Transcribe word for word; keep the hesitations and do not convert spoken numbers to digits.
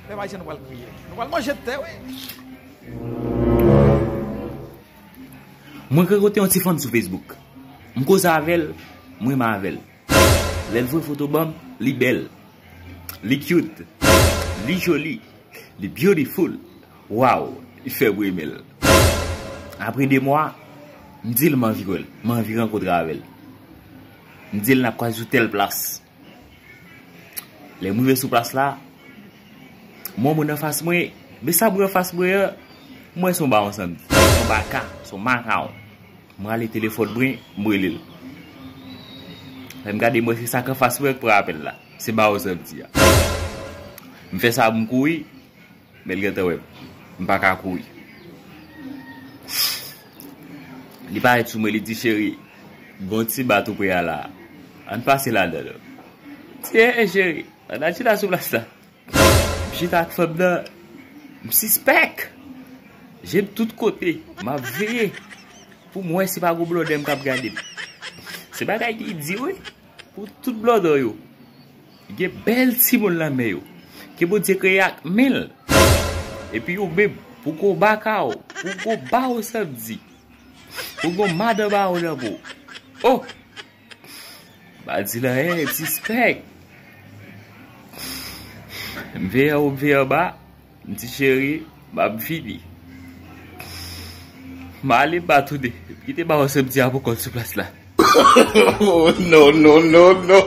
Pèp ayisyen, nou pral kriye. Nou pral manje tè, wi. Mwen rankontre yon ti fanm sou Facebook. M koze avè l, m renmen avè l. Lè l voye foto ban m, li bèl. Li cute. Li joli. Li beautiful. Wow, li fè m renmen l. Apre de mwa, m di l m anvi wè l. M anvi rankontre avè l. M di l n ap kwaze sou tèl plas. Lè m rive sou plas la, m wè yon moun anfas mwen, men sa m wè anfas mwen an, m wè se yon bawon sanmdi, se yon baka, se yon makawon. M rale telefòn mwen, m rele l. Lè m gade, m wè se sa k anfas mwen an k pran apèl la. Se bawon sanmdi a. M fè sa pou m kouri, men l gentan wè m. M pa ka kouri. Li parèt sou mwen, li di, "Cheri, gon ti ba tou pre a la. Ann pase ladan l." M di, "Eh, eh, cheri, ann al chita sou plas la." M chita ak fanm nan, m sispèk. Je m tout kote, m ap veye pou m wè si pa gon blòdè m k ap gade m. Se bagay ki di, wi, pou tout blòdè yo. Gen bèl timoun nan men yo. Ke Bondye kreye ak men l. Epi ou menm, pou gon baka w, pou gon bawon sanmdi, pou gon madan bawon nan men w. Oh! M pa di l anyen, m sispèk. M veye anwo, m veye anba, m di, "Cheri, m ap vini." M ale, m pa tounen. M kite bawon sanmdi a pou kò l sou plas la. Oh, no, no, no, no.